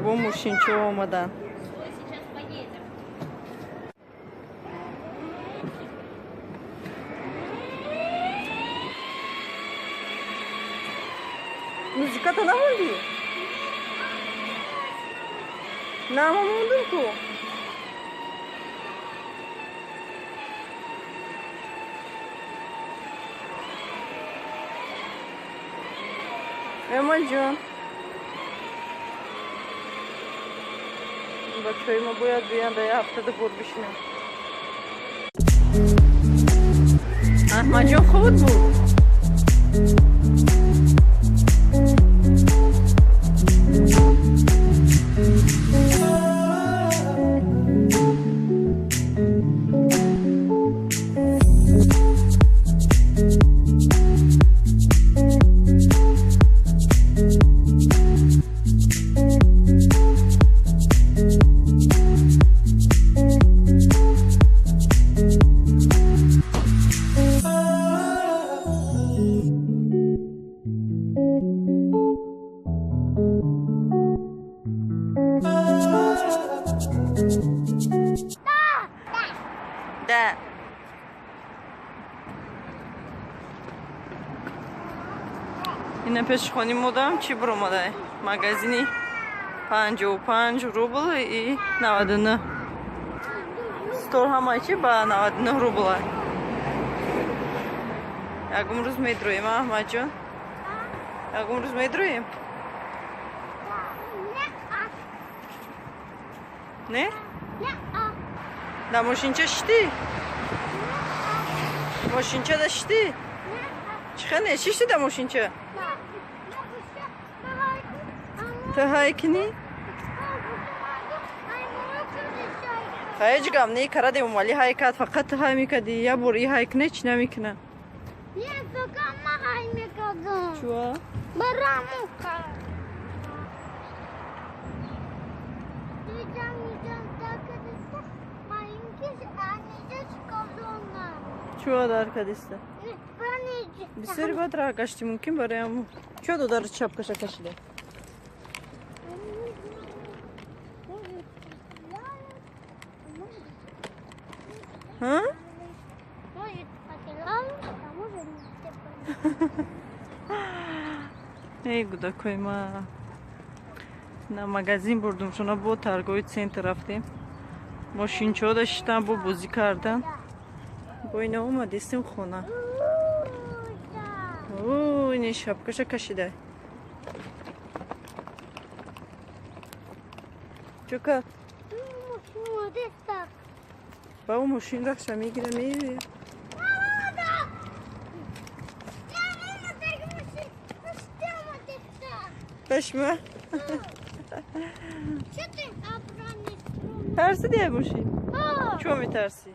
Бо мошинчо омадан. Музиката намондӣ? Намондум ку. Эмалҷон, бачаҳои мо бояд биёянд, дар як ҳафтада бор бишинем. Аҳмадҷон худ буд. Да. Ина пеши хони модам чӣ биромадай? Магазини 55 рубл и 99. Стол ҳамаи чи ба 99 рубла. Ягон рӯз медроем, Аҳмадҷон? Ягон рӯз медроем? Не? Да мошинча шиштӣ? Мошинча да шиштӣ? Чӣ хел не шиштӣ да мошинча? Ту ҳай кунӣ? Ҳеҷ гап не, карад Эмомалӣ ҳай кард, фақат ту ҳай мекардӣ. Як бор и ҳай кунӣ, чӣ намекуна? Не, фақат ман ҳай мекардам. Чуа? Бараму кард. Чуа дар кадиста? Бисёри баъд раҳ гашти, мумкин барои ҳамун. Чуа додари чапкаша кашида? Ҳа? Эй, гудакои ма. На магазин бурдум, шуна бо торговый центр рафтем. Мошинчо даштан, бо бозӣ кардан. Бо ина омадистем хона. О, ини шапкаша кашида. Чӯ кард? Ба ӯ мошин рахша мегира, меояд. Пашма. Тарсиди я мошин? Чӯ метарсӣ?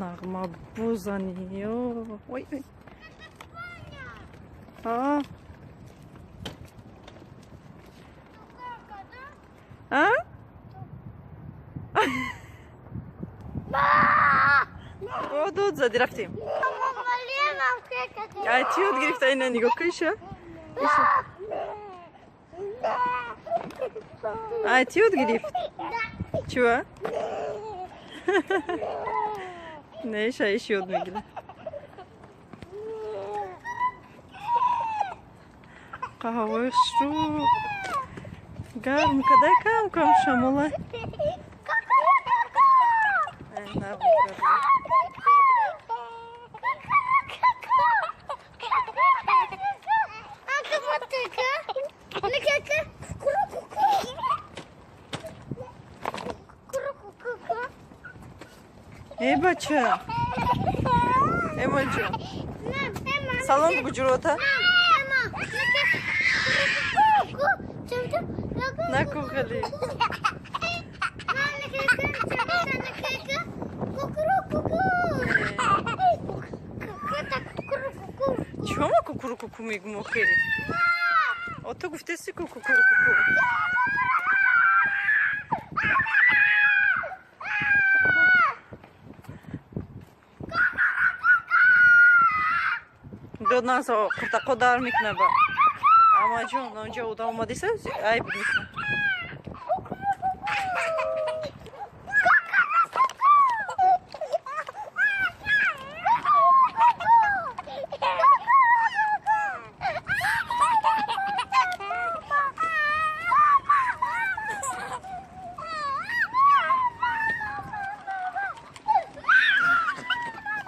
Нағма бузани. Ой, ой. А? А? О, дод зади, рафтем. Ай, чӣ ёд гирифта? Ина нигоҳ кун, иша. Иша. Ай, чӣ ёд гирифт? Чуа? Не, иша иш ёд мегирад. Қаҳваи хушрӯ гарм кадай, кам кам шамола. Эй, бача, Эмалҷон, салом бугуҷурота. Наку хеле. Чё ма кукурукуку мегум охири? О, ту гуфтеси ку кукурукуку. Дод наза, қуртақо дар мекуна ба. Амаҷон, онҷо одам омадиса, айб мекуна.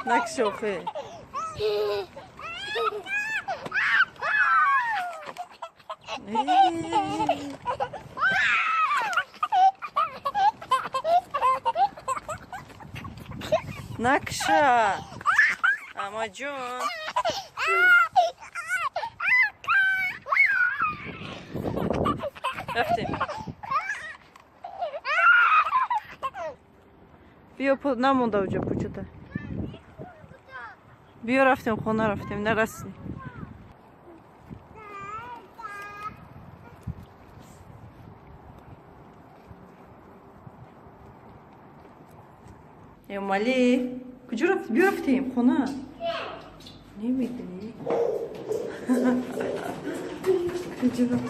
Накшохе. Накша. Амаҷон. Рафтем. Биё, намонда уҷо пучата. Биё, рафтем, хона рафтем, нарасидем. Эмомалӣ, куҷо рафт? Биё, рафтем хона. Намедонӣ? Куҷо рафт?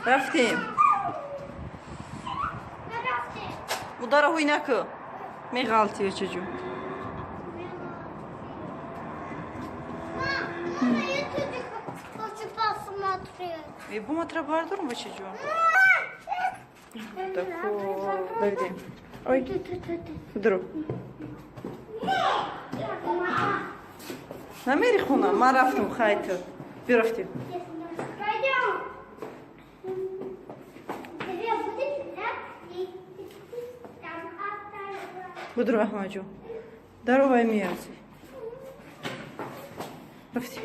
Рафтем. Удара ҳуй накӯ. Меғалти, бечаҷон. Буматра бардорум, бачаҷон. Тако, давидем. Ой, дуру. Намери хона, ман рафтам, хайту. Биё, рафтем. Будуру, Аҳмаҷон. Даровай меязи. Рафтем.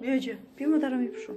Биё ҷа, биё, модарам мепӯшам.